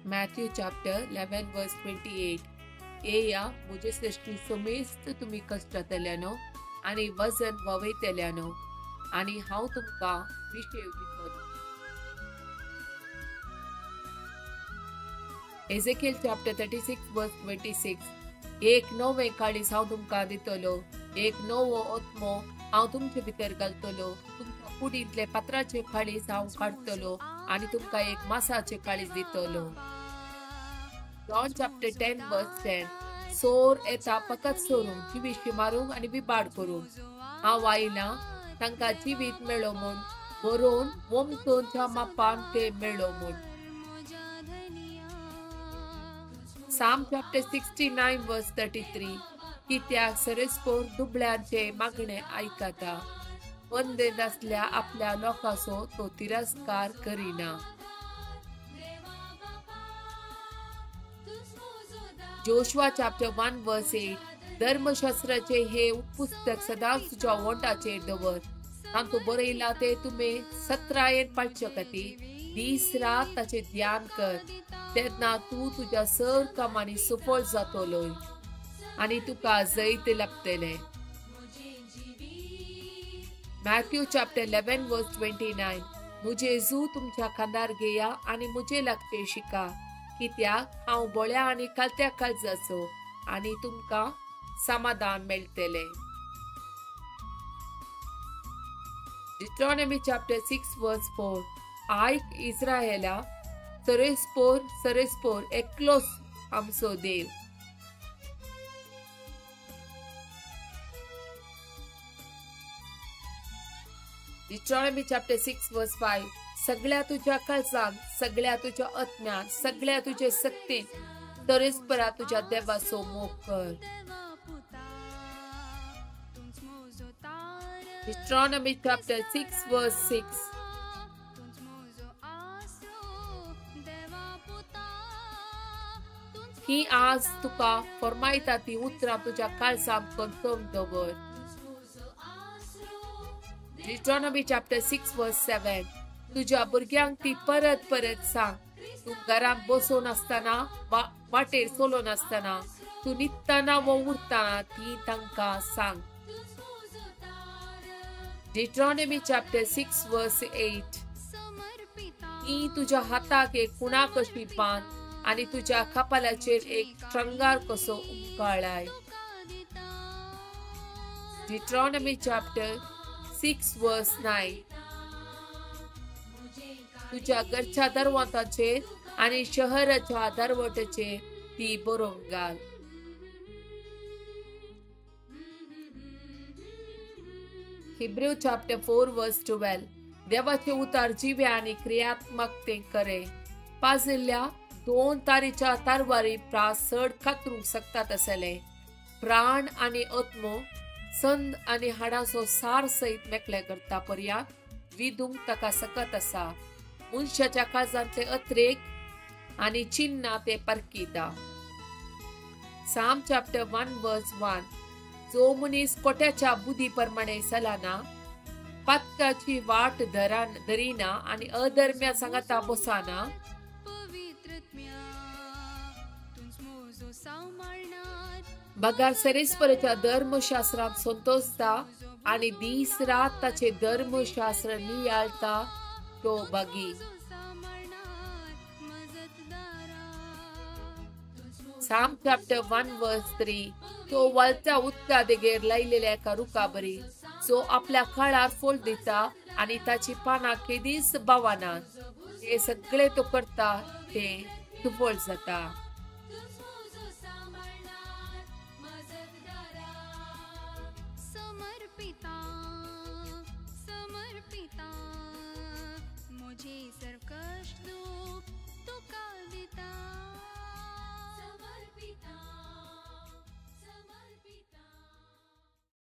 Matthew chapter 11 verse 28. येया म्हजे सृश्टी समेस्त तुमी कश्टांतल्यानो आनी वजन व्हांवयतल्यानो आनी हांव तुमकां विशेव दितलो. Ezekiel chapter 36 verse 26. एक नवें काळीज हांव तुमकां दितलो, एक नवो आत्मो हांव तुमचे भितर घालतलो. तुमच्या कुडींतले पात्राचे काळीज हांव काडटलो आनी तुमकां एक मासाचे काळीज दितलो. John chapter 10 verse 10. सोर येता फकत सोरूंक, जिवीशी मारूंक आनी बिबाड करूंक. हांव आयलां तांकां जिवीत मेळो म्हूण, बरोवन वमतोच्या मापान ते मेळो म्हूण. Psalm chapter 69 verse 33. कित्याक सरेस्पोर दुबळ्यांचे मागणे आयकता, बंदेंत आसल्या आपल्या लोकांचो तो तिरस्कार करिना. Joshua chapter 1 verse 8. धर्मशास्त्राचे हे पुस्तक सदांच तुज्या वोंटाचेर दवर, तांतूं बरयलां तें तुमी सत्रायेन पाळचे खातीर दीस रात ताचें ध्यान कर. तेन्ना तूं तुज्या सर कामांनी सफळ जातलो आनी तुका जैत लाभतलें. Matthew chapter 11 verse 29. म्हजें जू तुमच्या खांदार घेया आनी म्हजे लागचें शिका, कित्याक हांव बोळ्या आनी कालत्या काळजाचो आनी तुमकां समाधान मेळटलें. Deuteronomy chapter 6 verse 4. आयक इस्रायला, सरेस्पोर सरेस्पोर एकलोच आमचो देव. Deuteronomy chapter 6 verse 5. सगळ्या तुझ्या काळजान, सगळ्या तुझ्या आत्म्यान, सगळ्या तुझ्या शक्तीन तरेस्परा तुझ्या देवाचो मोग कर. Deuteronomy chapter 6 verse 6. ही आज तुका फरमायता ती उतरां तुझ्या काळजान कंतोवन दवर. Deuteronomy chapter 6 verse 7. तुझ्या भुरग्यांक ती परत परत सांग. तूं घरांत बसून आसतना वा वाटेर चलोवन आसतना, तूं न्हिदतना वो उरतना ती तांकां सांग. Deuteronomy chapter 6 verse 8. ती तुझ्या हाताक एक खुणा कशी बांद आनी तुझ्या कपालाचेर एक शृंगार कसो उमकाळाय. Deuteronomy chapter 6 verse 9. तुझ्या घरच्या दरवाजाचेर आनी शहराच्या दरवट्याचेर ती बरोवन घाल. Hebrew chapter 4 verse 12. देवाचे उतार जिवे आनी क्रियात्मक ते करे. पाजिल्ल्या दोन तारीच्या तारवारी प्रास चड कातरूंक शकतात आसले. प्राण आनी आत्मो, संद आनी हाडाचो सार सयत मेकळे करता पर्यांत विदूंक ताका सकत आसा. मनशाच्या काळजांतले अत्रेक आनी चिन्नां ते परकिता. Psalm chapter 1 verse 1. जो मनीस कोट्याच्या बुद्धी प्रमाणे चलना, पातकाची वाट धरिना आनी अधर्म्या सांगाता बसना, बगार सरेस्पराच्या धर्मशास्त्रांत संतोषता आनी दीस रात ताचे धर्मशास्त्र नियाळता तो बागी. Psalm chapter 1 verse 3. तो वळत्या उदका देगेर लायलेल्या एका रुखा बरी, जो आपल्या काळार फळ दिता आनी ताची पानां केदीच बावनात. हे सगळे तो करता ते सुफळ जाता. समर्पिता, मुझे सरकश।